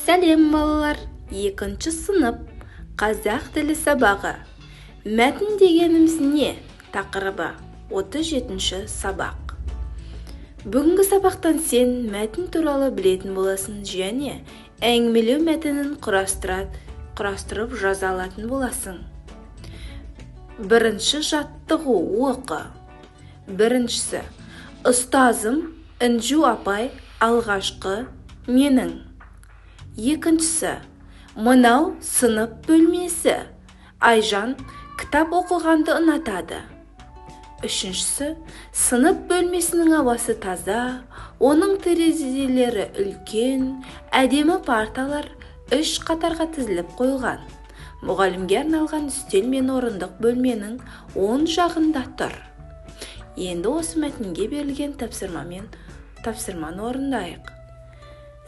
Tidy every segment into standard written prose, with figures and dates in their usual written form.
Сәлем, балалар! Екінші сынып, қазақ тілі сабағы. Мәтін дегеніміз не? Тақырыбы 37-ші сабақ. Бүгінгі сабақтан сен мәтін туралы білетін боласың және әңгімелеу мәтінін құрастырып жаза алатын боласың. Бірінші жаттығу: оқы. Біріншісі: ұстазым Інжу апай алғашқы менің. Екіншісі: мынау сынып бөлмесі. Айжан кітап оқығанды ұнатады. Үшіншісі: сынып бөлмесінің ауасы таза, оның терезелері үлкен, әдемі парталар үш қатарға тізіліп қойылған. Мұғалімге арналған үстел мен орындық бөлменің оң жағында тұр. Енді осы мәтінге берілген тапсырманы орындайық.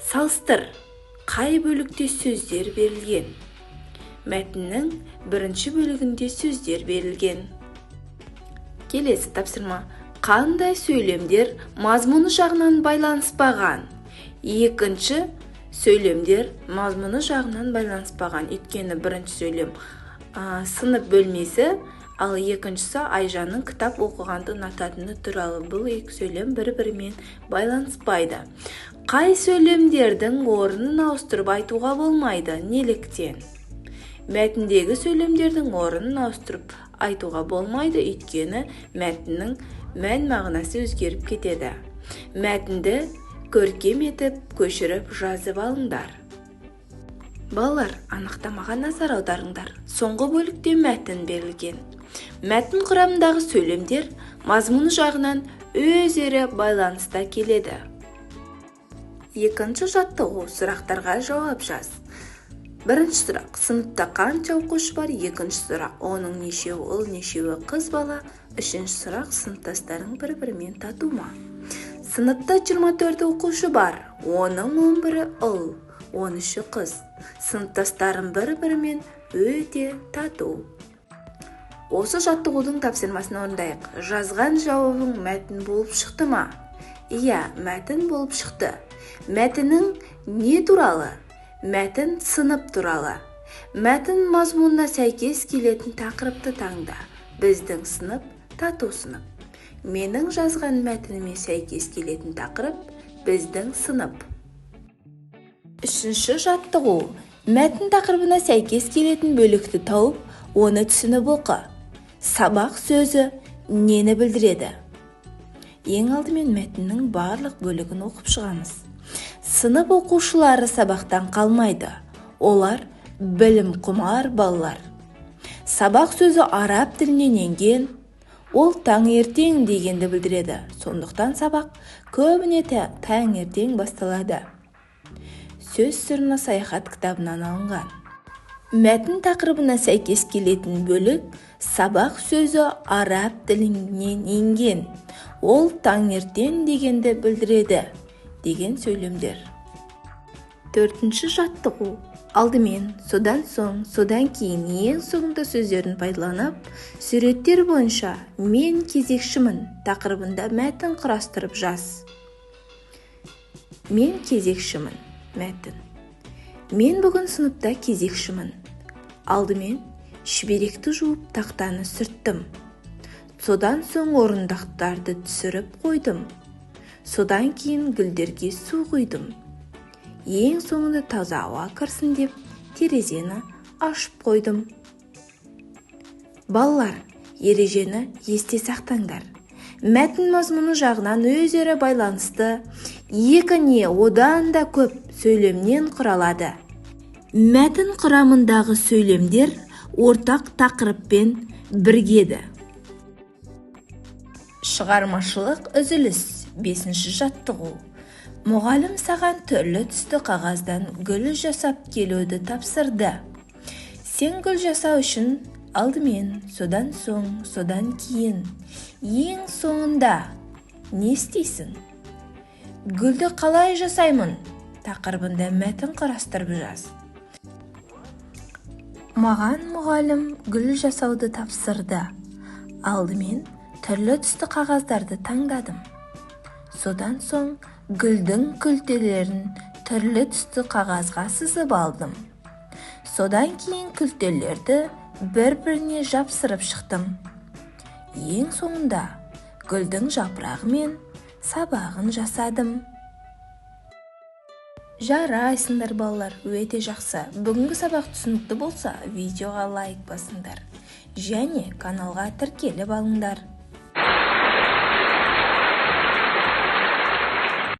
Салыстыр, қай бөлікте сөздер берілген? Мәтіннің бірінші бөлігінде сөздер берілген. Келесі тапсырма: қандай сөйлемдер мазмұны жағынан байланыспаған? Екінші сөйлемдер мазмұны жағынан байланыспаған, өйткені бірінші сөйлем сынып бөлмесі, ал екіншісі Айжанның кітап оқығанды ұнататыны туралы. Бұл екі сөйлем бір-бірімен байланыспайды. Қай сөйлемдердің орнын ауыстырып айтуға болмайды? Неліктен? Мәтіндегі сөйлемдердің орнын ауыстырып айтуға болмайды, өйткені мәтіннің мән мағынасы өзгеріп кетеді. Мәтінді көркем етіп көшіріп жазып алыңдар. Балалар, анықтамаға назар аударыңдар. Соңғы бөлікте мәтін берілген. Мәтін құрамындағы сөйлемдер мазмұны жағынан өзара байланыста келеді. Екінші жаттығу: сұрақтарға жауап жаз. Бірінші сұрақ: сыныпта қанша оқушы бар? Екінші сұрақ: оның нешеуі ұл, нешеуі қыз бала? Үшінші сұрақ: сыныптастарың бір-бірімен тату ма? Сыныпта 24 оқушы бар, оның 11-і ұл, 13-і қыз. Сыныптастарым бір-бірімен өте тату. Осы жаттығудың тапсырмасын орындайық. Жазған жауабың мәтін болып шықты ма? Иә, мәтін болып шықты. Мәтінің не туралы? Мәтін сынып туралы. Мәтін мазмұнына сәйкес келетін тақырыпты таңда. Біздің сынып тату сынып. Менің жазған мәтініме сәйкес келетін тақырып: біздің сынып. Үшінші жаттығу: мәтін тақырыбына сәйкес келетін бөлікті тауып, оны түсініп оқы. Сабақ сөзі нені білдіреді? Ең алдымен мәтіннің барлық бөлігін оқып шығамыз. Сынып оқушылары сабақтан қалмайды. Олар білім құмар балалар. Сабақ сөзі араб тілінен енген. Ол таңертең дегенді білдіреді. Сондықтан сабақ көбіне таңертең басталады. Сөз сырына саяхат кітабынан алынған. Мәтін тақырыбына сәйкес келетін бөлік: сабақ сөзі араб тілінен енген, ол таңертең дегенді білдіреді деген сөйлемдер. Төртінші жаттығу: алдымен, содан соң, содан кейін, ең соңында сөздерін пайдаланып, суреттер бойынша «Мен кезекшімін» тақырыбында мәтін құрастырып жаз. «Мен кезекшімін» мәтін. Мен бүгін сыныпта кезекшімін. Алдымен шүберекті жуып, тақтаны сүрттім. Содан соң орындықтарды түсіріп қойдым. Содан кейін гүлдерге су құйдым. Ең соңында таза ауа кірсін деп терезені ашып қойдым. Балалар, ережені есте сақтаңдар. Мәтін мазмұны жағынан өзара байланысты екі не одан да көп сөйлемнен құралады. Мәтін құрамындағы сөйлемдер ортақ тақырыппен бірігеді. Шығармашылық үзіліс. Бесінші жаттығу: мұғалім саған түрлі түсті қағаздан гүл жасап келуді тапсырды. Сен гүл жасау үшін алдымен, содан соң, содан кейін, ең соңында не істейсің? «Гүлді қалай жасаймын» тақырыбында мәтін құрастырып жаз. Маған мұғалім гүл жасауды тапсырды. Алдымен түрлі түсті қағаздарды таңдадым. Содан соң гүлдің күлтелерін Түрлі түсті қағазға сызып алдым. Содан кейін күлтелерді бір-біріне жапсырып шықтым. Ең соңында гүлдің жапырағы мен сабағын жасадым. Жарайсыңдар, балалар, өте жақсы. Бүгінгі сабақ түсінікті болса, видеоға лайк басыңдар және каналға тіркеліп алыңдар.